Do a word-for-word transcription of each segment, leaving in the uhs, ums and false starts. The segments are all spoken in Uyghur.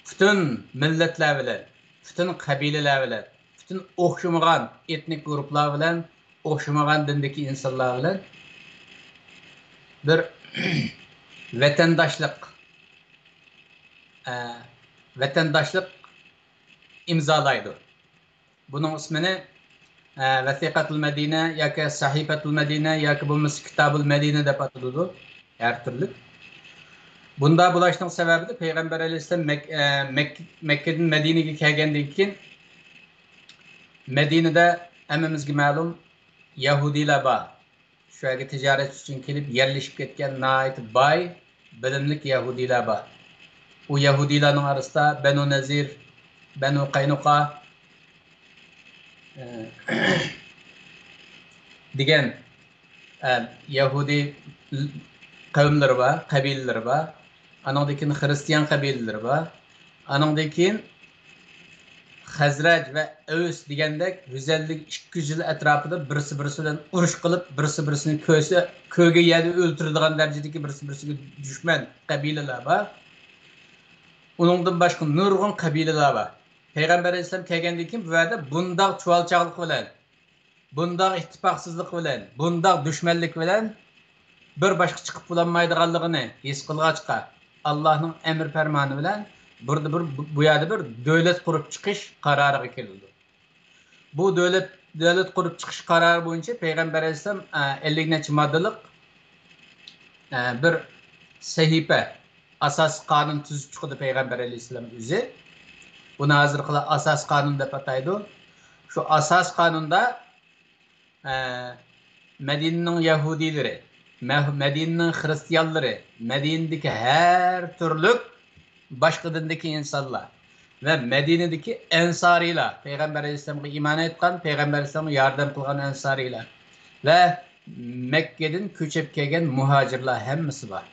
پۈتۈن مىللەتلەر بىلەن، پۈتۈن قەبىلىلەر بىلەن، پۈتۈن ئوخشىمىغان ئېتنىك گۇرۇپلار بىلەن، ئوخشىمىغان دىندىكى ئىنسانلار بىلەن بىر ۋەتەنداشلىق، ئە، ۋەتەنداشلىق ئىمزالايدۇ. بۇنىڭ ئىسمىنى، ئە، ۋەسىقەتۇل مەدىنە ياكى سەھىپەتۇل مەدىنە ياكى بولمىسا كىتابۇل مەدىنە دەپ ئاتىلىدۇ. ھەر تۈرلۈك. بۇنداق بولۇشنىڭ سەۋەبى پەيغەمبەر ئەلەيھىسسالام مەك-، ئە، مەك-، مەككىدىن مەدىنىگە كەلگەندىن كېيىن، مەدىنىدە ھەممىمىزگە مەلۇم يەھۇدىيلار بار. شۇ يەرگە تىجارەت ئۈچۈن كېلىپ يەرلىشىپ كەتكەن ناھايىتى باي، بىلىملىك يەھۇدىيلار بار. ئۇ يەھۇدىيلارنىڭ ئارىسىدا بەنۇ نەزىر، بەنۇ قەينۇقا، ئە، دېگەن، ئە، يەھۇدىي قەۋملىرى بار، قەبىلىلىرى بار. ئانىڭدىن كېيىن خىرىستىيان قەبىلىلىرى بار. ئانىڭدىن كېيىن خەزرەج ۋە ئەۋس دېگەندەك يۈز ئەللىك، ئىككى يۈز يىل ئەتراپىدا بىرسى بىرسى بىلەن ئۇرۇش قىلىپ، بىرسى بىرسىنى كۆرسە، كۆرگەن يەردە ئۆلتۈرىدىغان دەرىجىدىكى بىرسى بىرسىگە دۈشمەن قەبىلىلەر بار. ئۇنىڭدىن باشقا نۇرغۇن قەبىلىلەر بار. پەيغەمبەر ئەلەيھىسسالام كەلگەندىن كېيىن بۇ يەردە بۇنداق چۇۋالچاقلىق بىلەن، بۇنداق ئىتتىپاقسىزلىق بىلەن، بۇنداق دۈشمەنلىك بىلەن بىر باشقا چىقىپ بولالمايدىغانلىقىنى ھېس قىلغاچقا، ئاللاھنىڭ ئەمر پەرمانى بىلەن بۇردا بىر، بۇ يەردە بىر دۆلەت قۇرۇپ چىقىش قارارىغا كېلىدۇ. بۇ دۆلەت، دۆلەت قۇرۇپ چىقىش قارارى بويىچە پەيغەمبەر ئەلەيھىسسالام، ئە، ئەللىك نەچچە ماددىلىق، ئە، بىر سەھىپە، ئاساسىي قانۇن تۈزۈپ چىقىدۇ پەيغەمبەر ئەلەيھىسسالام ئۆزى. بۇنى ھازىرقىلار ئاساسىي قانۇن دەپ ئاتايدۇ. شۇ ئاساسىي قانۇندا، ئە، مەدىنىنىڭ يەھۇدىيلىرى، مەھ-، مەدىنىنىڭ خىرىستىيانلىرى، مەدىنىدىكى ھەر تۈرلۈك باشقا دىندىكى ئىنسانلار ۋە مەدىنىدىكى ئەنسارىيلار، پەيغەمبەر ئەلەيھىسسالامغا ئىمان ئېيتقان، پەيغەمبەر ئەلەيھىسسالامغا ياردەم قىلغان ئەنسارىيلار ۋە مەككىدىن كۆچۈپ كەلگەن مۇھاجىرلار ھەممىسى بار.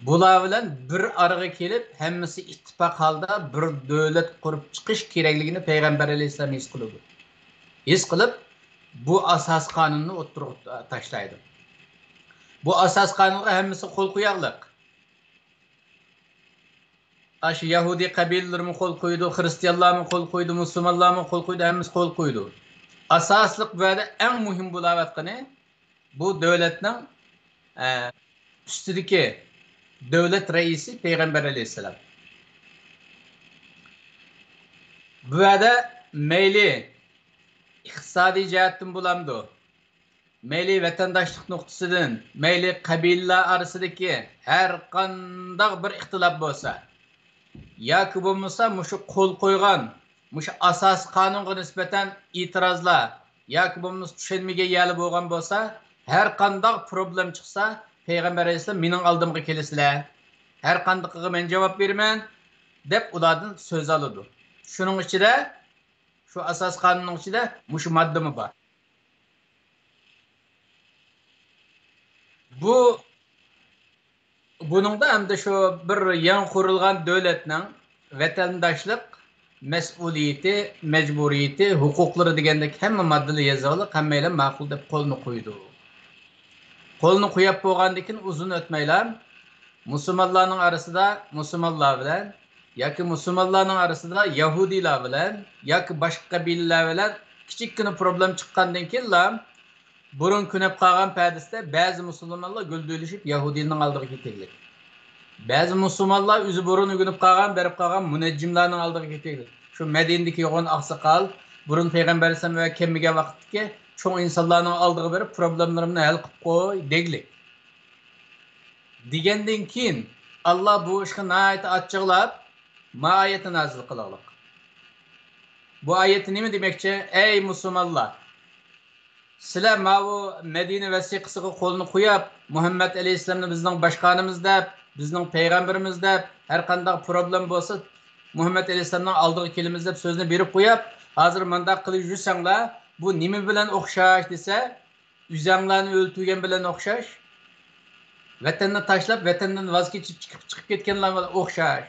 بۇلار بىلەن بىر ئارىغا كېلىپ، ھەممىسى ئىتتىپاق ھالدا بىر دۆلەت قۇرۇپ چىقىش كېرەكلىكىنى پەيغەمبەر ئەلەيھىسسالام ھېس قىلىدۇ. ھېس قىلىپ، بۇ ئاساسىي قانۇننى ئوتتۇرىغا تاشلايدۇ. بۇ ئاساسىي قانۇنغا ھەممىسى قول قويارلىق. ئاشۇ يەھۇدىي قەبىلىلىرىمۇ قول قويىدۇ، خىرىستىيانلارمۇ قول قويىدۇ، مۇسۇلمانلارمۇ قول قويىدۇ، ھەممىسى قول قويىدۇ. ئاساسلىق بۇ يەردە ئەڭ مۇھىم بولاۋاتقىنى بۇ دۆلەتنىڭ، ئە، ئۈستىدىكى دۆلەت رەئىسى پەيغەمبەر ئەلەيھىسسالام. بۇ يەردە مەيلى ئىقتىسادىي جەھەتتىن بولامدۇ، مەيلى ۋەتەنداشلىق نۇقتىسىدىن، مەيلى قەبىلىلەر ئارىسىدىكى ھەر قانداق بىر ئىختىلاپ بولسا، ياكى بولمىسا مۇشۇ قول قويغان، مۇشۇ ئاساسىي قانۇنغا نىسبەتەن ئېتىرازلار ياكى بولمىسا چۈشەنمىگەن يەرلەر بولغان بولسا، ھەر قانداق پروبلېم چىقسا، پەيغەمبەر ئەلەيھىسسالام مېنىڭ ئالدىمغا كېلىسىلەر، ھەر قاندىقىغا مەن جاۋاب بېرىمەن، دەپ ئۇلاردىن سۆز ئالىدۇ. شۇنىڭ ئىچىدە، شۇ ئاساسىي قانۇننىڭ ئىچىدە مۇشۇ ماددىمۇ بار. بۇ، بۇنىڭدا ئەمدى شۇ بىر يېڭى قۇرۇلغان دۆلەتنىڭ ۋەتەنداشلىق مەسئۇلىيىتى، مەجبۇرىيىتى، ھوقۇقلىرى دېگەندەك ھەممە ماددىلار يېزىقلىق، ھەممەيلەن ماقۇل دەپ قولنى قويىدۇ. قولنى قويۇپ بولغاندىن كېيىن ئۇزۇن ئۆتمەيلا مۇسۇلمانلارنىڭ ئارىسىدا مۇسۇلمانلار بىلەن ياكى مۇسۇلمانلارنىڭ ئارىسىدا يەھۇدىيلار بىلەن ياكى باشقا قەبىلىلەر بىلەن كىچىككىنە پروبلېم چىققاندىن كېيىنلا، بۇرۇن كۆنۈپ قالغان پەدىسىدە بەزى مۇسۇلمانلار گۈلدۈلىشىپ يەھۇدىينىڭ ئالدىغا كېتەيلى. بەزى مۇسۇلمانلار ئۆزى بۇرۇن ئۆگىنىپ قالغان، بېرىپ قالغان مۇنەججىملارنىڭ ئالدىغا كېتەيلى. شۇ مەدىنىدىكى يوغان ئاقساقال، بۇرۇن پەيغەمبەر ئەلەيھىسسالام ۋە كەلمىگەن ۋاقىتتىكى چوڭ ئىنسانلارنىڭ ئالدىغا بېرىپ، پروبلېمىلىرىمنى ھەل قىلىپ قوي دېگلىك. دېگەندىن كېيىن، ئاللا بۇ ئىشقا ناھايىتى ئاچچىقلاپ، ما ئايەتنى نازىل قىلغلىق. بۇ ئايەتتە نېمە دېمەكچى؟ ئەي مۇسۇلمانلار! سىلەر ماۋۇ مەدىنە ۋەسىقىسىغا قولنى قويۇپ، مۇھەممەد ئەلەيھىسسالامنى بىزنىڭ باشقانىمىز دەپ، بىزنىڭ پەيغەمبىرىمىز دەپ، ھەر قانداق پروبلېم بولسا، مۇھەممەد ئەلەيھىسسالامنىڭ ئالدىغا كېلىمىز دەپ سۆزنى بېرىپ قويۇپ، ھازىر مۇنداق قىلىپ يۈرسەڭلار، بۇ نېمە بىلەن ئوخشاش دېسە، ئۆزەڭلارنى ئۆلتۈرگەن بىلەن ئوخشاش، ۋەتەننى تاشلاپ، ۋەتەندىن ۋاز كېچىپ چىقىپ، چىقىپ كەتكەنلەر بىلەن ئوخشاش.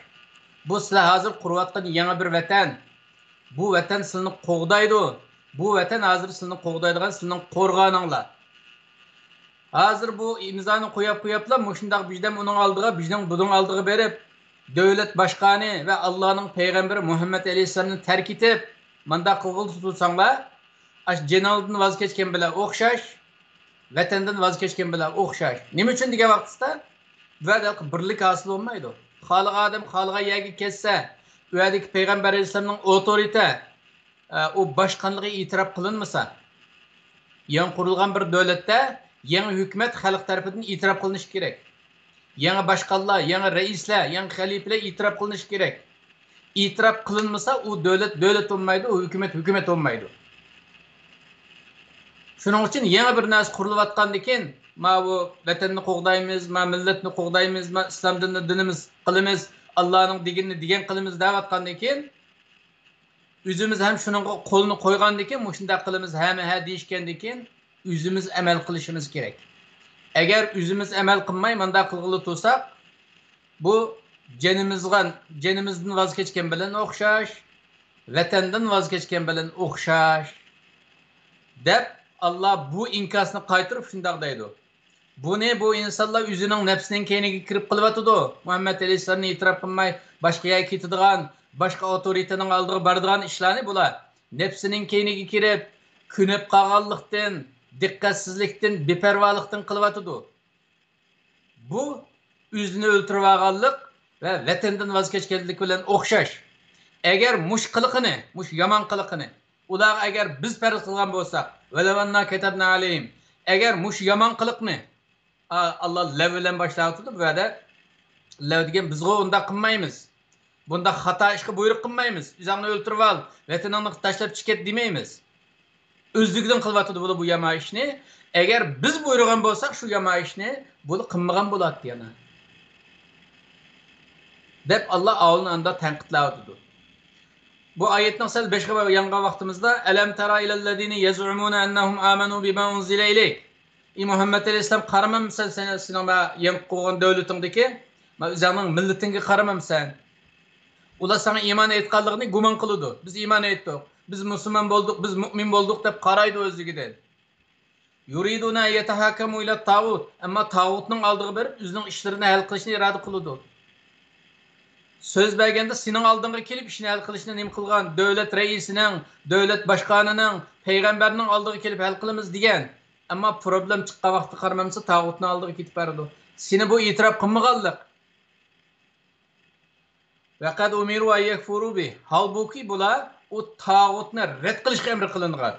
بۇ سىلەر ھازىر قۇرۇۋاتقان يېڭى بىر ۋەتەن. بۇ ۋەتەن سىلىنى قوغدايدۇ. بۇ ۋەتەن ھازىر سىلىنى قوغدايدىغان سىلىنىڭ قورغانىڭلار. ھازىر بۇ ئىمزانى قوياپ، قوياپلا، مۇشۇنداق بىردەم ئۇنىڭ ئالدىغا، بىردەم بۇنىڭ ئالدىغا بېرىپ، دۆلەت باشقانى ۋە ئاللانىڭ پەيغەمبىرى مۇھەممەد ئەلەيھىسسالامنى تەرك ئېتىپ، مانداق قىلغىلى تۇرساڭلار، ئاشۇ جېنىڭدىن ۋاز كەچكەن بىلەن ئوخشاش، ۋەتەندىن ۋاز كەچكەن بىلەن ئوخشاش. نېمە ئۈچۈن دېگەن ۋاقتىسىدا، بۇ يەردە بىرلىك ھاسىل بولمايدۇ. خالىغان ئادەم خالىغان يەرگە كەتسە، ئۇ يەردىكى پەيغەمبەر ئەلەيھىسسالامنىڭ ئوتورىتە، ئە، ئۇ باشقانلىقى ئېتىراپ قىلىنمىسا، يېڭى قۇرۇلغان بىر دۆلەتتە يېڭى ھۆكۈمەت خەلق تەرىپىدىن ئېتىراپ قىلىنىشى كېرەك. يېڭى باشقانلار، يېڭى رەئىسلەر، يېڭى خەلىپىلەر ئېتىراپ قىلىنىشى كېرەك. ئېتىراپ قىلىنمىسا، ئۇ دۆلەت دۆلەت بولمايدۇ، ئۇ ھۆكۈمەت ھۆكۈمەت بولمايدۇ. شۇنىڭ ئۈچۈن يېڭى بىر نەرسە قۇرۇلۇۋاتقاندىن كېيىن، ماۋۇ ۋەتەننى قوغدايمىز، ما مىللەتنى قوغدايمىز، ما ئىسلام دىنىنى دىنىمىز قىلىمىز، ئاللانىڭ دېگىنىنى دېگەن قىلىمىز دەۋاتقاندىن كېيىن، ئۆزىمىز ھەم شۇنىڭغا قولنى قويغاندىن كېيىن، مۇشۇنداق قىلىمىز، ھەمە ھە دېيىشكەندىن كېيىن، ئۆزىمىز ئەمەل قىلىشىمىز كېرەك. ئەگەر ئۆزىمىز ئەمەل قىلماي، مانداق قىلغىلى تۇرساق، بۇ جېنىمىزغا، جېنىمىزدىن ۋاز كەچكەن بىلەن ئوخشاش، ۋەتەندىن ۋاز كەچكەن بىلەن ئوخشاش، دەپ، ئاللا بۇ ئىنكاسنى قايتۇرۇپ شۇنداق دەيدۇ. بۇنى بۇ ئىنسانلار ئۆزىنىڭ نەپسىنىڭ كەينىگە كىرىپ قىلىۋاتىدۇ. مۇھەممەد ئەلەيھىسسالامنى ئېتىراپ قىلماي، باشقا يەرگە كېتىدىغان، باشقا ئاۋتورىتېتنىڭ ئالدىغا بارىدىغان ئىشلارنى بۇلار نەپسىنىڭ كەينىگە كىرىپ، كۆنۈپ قالغانلىقتىن، دىققەتسىزلىكتىن، بىپەرۋالىقتىن قىلىۋاتىدۇ. بۇ ئۆزىنى ئۆلتۈرۈۋالغانلىق ۋە ۋەتەندىن ۋاز كەچكەنلىك بىلەن ئوخشاش. ئەگەر مۇشۇ قىلىقىنى، مۇشۇ يامان قىلىقىنى ئۇلارغا ئەگەر بىز پەرز قىلغان بولساق، ولو أنا كتبنا عليهم، ئەگەر مۇشۇ يامان قىلىقنى، ئا، ئاللا لەۋ بىلەن باشلاۋاتىدۇ بۇ يەردە. لەۋ دېگەن بىزغۇ ئۇنداق قىلمايمىز. بۇنداق خاتا ئىشقا بۇيرۇق قىلمايمىز. ئۆزۈڭنى ئۆلتۈرۈۋال، ۋەتىنىڭنى تاشلاپ چىقىپ كەت دېمەيمىز. ئۆزلۈكىدىن قىلىۋاتىدۇ بۇلار بۇ يامان ئىشنى. ئەگەر بىز بۇيرۇغان بولساق شۇ يامان ئىشنى، بۇلار قىلمىغان بولاتتى يەنە. دەپ ئاللا ئاۋۇلنى ئاندا تەنقىدلەۋاتىدۇ. بۇ ئايەتنىڭ سەل بېشىغا يانغان ۋاقتىمىزدا، ألم تر إلى الذين يزعمون أنهم آمنوا بما أنزل إليك. ئى مۇھەممەد ئەلەيھىسسالام، قارىمامسەن سەن، سېنىڭ ما يەنە قۇرغان دۆلىتىڭدىكى، ما ئۆزۈڭنىڭ مىللىتىڭگە قارىمامسەن؟ ئۇلار ساڭا ئىمان ئېيتقانلىقىنى گۇمان قىلىدۇ. بىز ئىمان ئېيتتۇق، بىز مۇسۇلمان بولدۇق، بىز مۇئمىن بولدۇق دەپ قارايدۇ ئۆزلۈكىدىن. يريدون أن يتحاكموا إلى الطاغوت. ئەمما تاغۇتنىڭ ئالدىغا بېرىپ ئۆزىنىڭ ئىشلىرىنى ھەل قىلىشنى ئىرادە قىلىدۇ. سۆز بەرگەندە سېنىڭ ئالدىڭغا كېلىپ ئىشنى ھەل قىلىشنى نېمە قىلغان؟ دۆلەت رەئىسىنىڭ، دۆلەت باشقانىنىڭ، پەيغەمبەرنىڭ ئالدىغا كېلىپ ھەل قىلىمىز دېگەن. ئەمما پروبلېم چىققان ۋاقتىدا قارىمامسا تاغۇتنىڭ ئالدىغا كېتىپ بارىدۇ. سېنى بۇ ئېتىراپ قىلمىغانلىق. وقد أمروا أن يكفروا به. ھالبۇكى بۇلار ئۇ تاغۇتنى رەت قىلىشقا ئەمر قىلىنغان.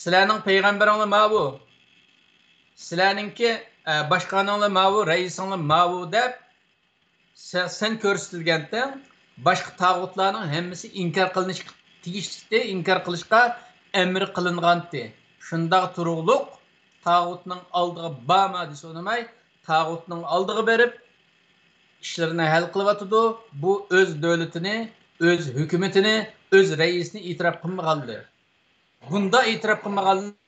سىلەرنىڭ پەيغەمبىرىڭلار ماۋۇ. سىلەرنىڭكى، ئە، باشقانىڭلار ماۋۇ، رەئىسىڭلار ماۋۇ دەپ سە-، سەن كۆرسىتىلگەنتىڭ، باشقا تاغۇتلارنىڭ ھەممىسى ئىنكار قىلىنىشقا تېگىشلىكتى، ئىنكار قىلىشقا ئەمر قىلىنغانتى. شۇنداق تۇرۇقلۇق تاغۇتنىڭ ئالدىغا بارما دېسە ئۇنىماي، تاغۇتنىڭ ئالدىغا بېرىپ، ئىشلىرىنى ھەل قىلىۋاتىدۇ. بۇ ئۆز دۆلىتىنى، ئۆز ھۆكۈمىتىنى، ئۆز رەئىسىنى ئېتىراپ قىلمىغانلىرى. بۇنداق ئېتىراپ قىلمىغانلىرى